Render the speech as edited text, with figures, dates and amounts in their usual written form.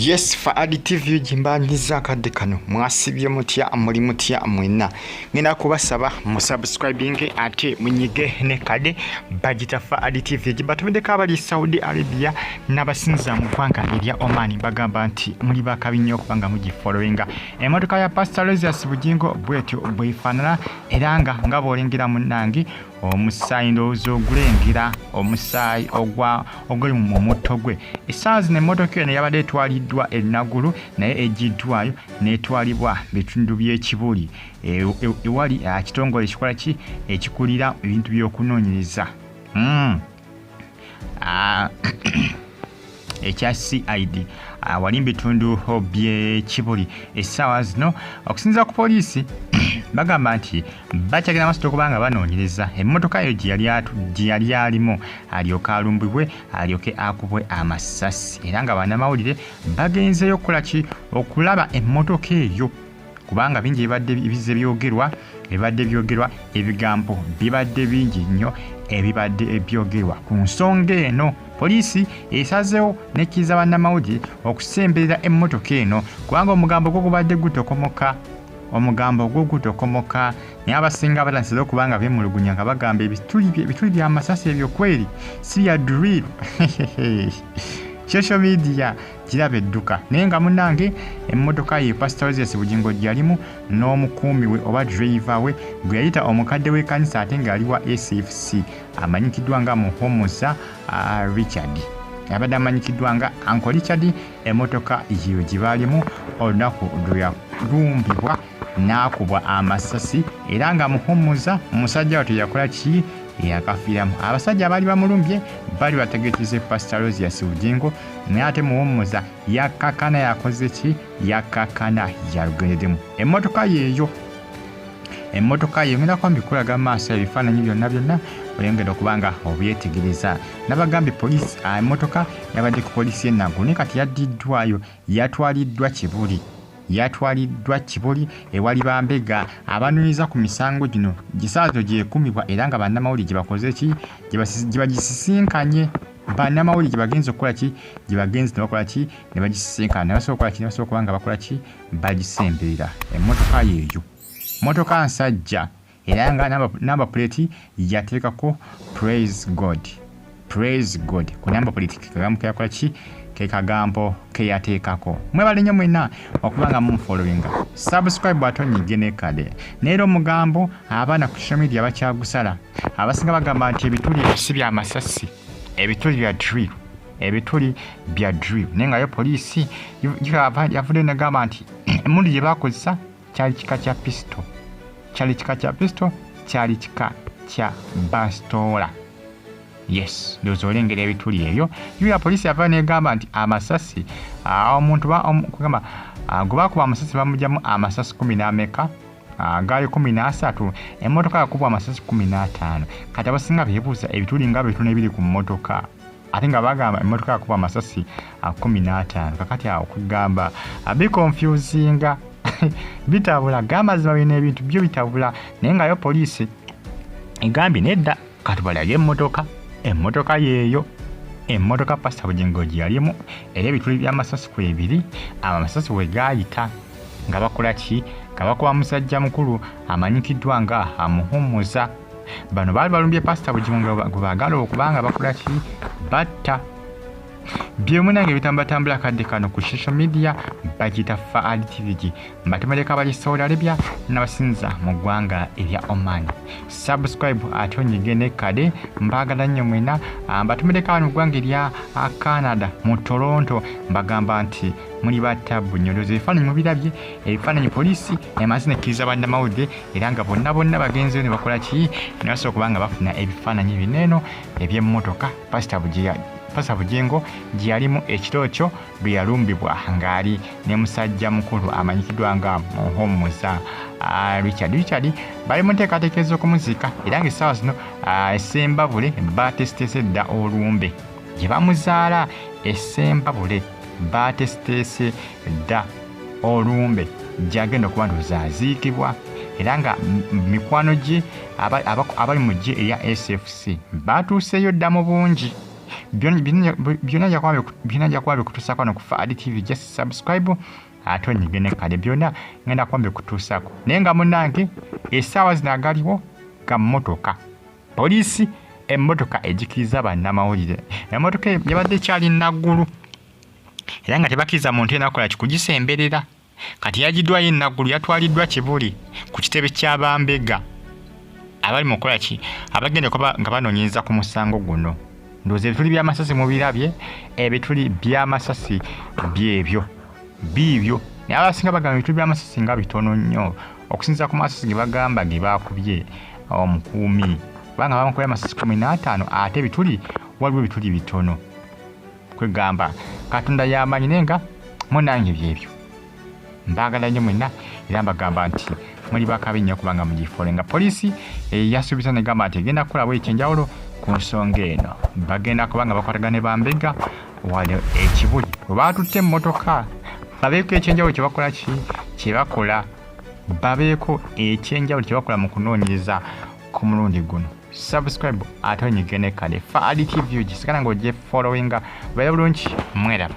Yes, Faadi TV gimbanyiza akadde kano. Mwasibye mutya, muli mutya mwenna? Ngenda kubasaba musubscribing ate munyige ne kade bagita Faadi TV gibatumiddeko abali Saudi Arabia n'abasinza mu ggwanga erya Oman, bagamba nti muli bakabi nnyo okubanga mugifollowinga. Emmotoka ya Pastor Aloysius Bugingo bwetyo bwefaanana, era nga bw'olengera munnange omusaayi, ndowooza ogulengera omusaayi oguli mu mutto gwe. Essaawa zino emmotoka eno yabadde etwaliddwa e Naguru, naye eggiddwayo n'etwalibwa bitundu by'Ekibuli ewali kitongole ekikola ki ekikulira ebintu by'okunoonyereza ekya CID, wali mu bitundu by'Ekibuli. Essaawa zino okusinziira ku poliisi bagamba nti bakyagenda maaso okuba nga banoonyereza emmotoka eyo gye yali alimu alyoke alumbibwe, alyoke akubwe amasasi, era nga bannamawulire bagenzeeyo okukola ki, okulaba emmotoka eyo, kubanga bingi ebibadde bizze byogerwa, ebibadde byogerwa, ebigambo bibadde bingi nnyo ebibadde byogerwa ku nsonga eno. Poliisi esazeewo nekkiriza bannamawulire okusemberera emmotoka eno, kubanga omugambo gwo gubadde gutokomoka, omugambo gwo gutokomoka, naye abasinga batandise okuba nga beemulugunya nga bagamba ebituli by'amasasi ebyo kweri si bya drill. Social media giraba edduka, naye nga munnange emmotoka ye Pastor Aloysius Bugingo gyalimu n'omukuumi we oba driver we gwe yayita omukadde w'ekkanisa ate ng'ali wa SFC amanyikiddwa nga Muhumuza Richard, abadde amanyikiddwa nga Uncle Richard. Emmotoka yeyo gye baalimu olunaku lwe yalumbibwa n'akubwa amasasi, era nga Muhumuza musajja we teyakola ki, yakafiiramu. Abasajja abaali bamulumbye bali bategeekeze Pastor Aloysius Bugingo, naye ate Muhumuza yakakana, yakoze ki, yakakana, yalugendeddemu. Emmotoka yeeyo, emmotoka ye ngenda kuba mbikulaga mu maaso, ebifaananyi byonna byonna oyongera okuba nga obyetegereza. Nabagambye poliisi, emmotoka yabadde ku poliisi y'e Naguru, naye kati yaddiddwayo, yatwaliddwa Kibuli, yatwaliddwa Kibuli ewali bambega abanonyeza ku misango gino gisaazo gyekumibwa, era nga bannamawulire gye bakoze ki, gye bagisisinkanye. Bannamawulire gye bagenze okukola ki, gye bagenze ne bakola ki, ne bagisisinkana, ne basobola okukola ki, ne basobola okuba nga bakola ki, bagisemberera. Emmotoka yeeyo, mmotoka nsajja, era nga number plate yateekako "Praise God, praise God" ku number plate. Kekagambo keyakola ki, ke kagambo keyateekako. Mwebale nnyo mwenna okuba nga mumufollowinga. Subscribe ate onyige ne kade. Naye era omugambo abaana ku social media bakyagusala, abasinga bagamba nti ebituli si bya masasi, ebituli bya drill, ebituli bya drill, naye nga yo poliisi yavudde negamba nti emundu gye bakozesa kyali kika kya pistol, kyali kika kya pistol, kyali kika kya basitoola. Yes, ndowooza olengera ebituli ebyo. Yuya poliisi yava negamba nti amasasi omuntu kugamba gwe bakuba amasasi bamugyamu amasasi kumi n'ameka, gaali 13, emmotoka yakubwa amasasi 15. Kati abasinga beebuuza ebituli nga bitono ebiri ku mmotoka, ate nga bagamba emmotoka yakuba amasasi 15. Kakati awo kugamba biconfusinga, bitabula, gamazima bino ebintu byo bitabula, naye nga yo poliisi egambye nedda, katubalayo emmotoka. Emmotoka yeeyo, emmotoka Pasita Bugingo gye yalimu, era ebituli by'amasasi kwebiri, amasasi we gaayita nga bakola ki, nga bakuba musajja mukulu amanyikiddwa nga Amuhumuza. Bano baali balumbye Pasita Bugingo gwe baagala okuba nga bakola ki, batta. Byemunange bitambatambula kadde kano ku social media bagiyita Faali TV. Mbatumireko abali Saudi Arabia n'abasinza mu ggwanga erya Oman. Subscribe ate onyige ne kade. Mbaagala nnyo mwena. Mbatumireko abali mu ggwanga erya Canada mu Toronto, mbagamba nti muli batabu nnyo. Ndowooza ebifaananyi mubirabye, ebifaananyi poliisi emaze nekkiriza bannamawulire, era nga bonna bonna bagenzeyo ne bakola ki, ne basobola okuba nga bafuna ebifaananyi bino eno eby'emmotoka Pasita Bugingo gye yalimu ekiro kyo lwe yalumbibwa ng'ali ne musajja mukulu amanyikiddwa nga Muhumuza Richard. Richard bali mu nteekateeka ez'okumuziika, era ng'essaawa zino Essembabule baatesiteese dda olumbe gye bamuzaala. Essembabule baatesiteese dda olumbe gyagenda okuba ndowooza aziikibwa, era nga mikwano gye abali mu ggye erya SFC batuuseeyo dda mu bungi. Byonna nja kuba bikutuusaako wano ku Fahad TV. Just subscribe ate onyige ne kale, byonna ngenda kuba mbikutuusaako. Naye nga munnange, essaawa zino agaliwo ga mmotoka, poliisi emmotoka egikiriza bannamawulire. Emmotoka yabadde ekyali Naggulu era nga tebakkiriza muntu yenna kukola kikugisemberera. Kati yagiddwayo eNaggulu, yatwaliddwa Kibuli ku kitebe ky'abambega abali mu kukola ki, abagenda okuba nga banoonyereza ku musango guno. Ndowooza ebituli by'amasasi mubirabye, ebituli by'amasasi byebyo biibyo, naye abasinga bagamba ebituli by'amasasi nga bitono nnyo okusinziira ku masasi ge bagamba ge baakubye omukuumi, kubanga bamukubye amasasi 15 ate ebituli waliwo ebituli bitono. Kwegamba Katonda yamanyi, naye nga munange byebyo. Mbaagala nnyo mwenna era mbagamba nti muli bakabi nnyo kubanga mugifoole. Nga poliisi yasuubiza negamba nti egenda kukolawo ekyenjawulo ku nsonga eno, bagenda kuba nga bakwatagana ne bambega wano eKibuli bwe baatutte emmotoka, babeeko ekyenjawulo kyebakola ki kyebakola, babeeko ekyenjawulo kyebakola mu kunoonyereza ku mulundi guno. Subscribe ate onyige ne kale. Fahad TV, gisigala ng'ogye followinga. Beera bulungi, mweraba.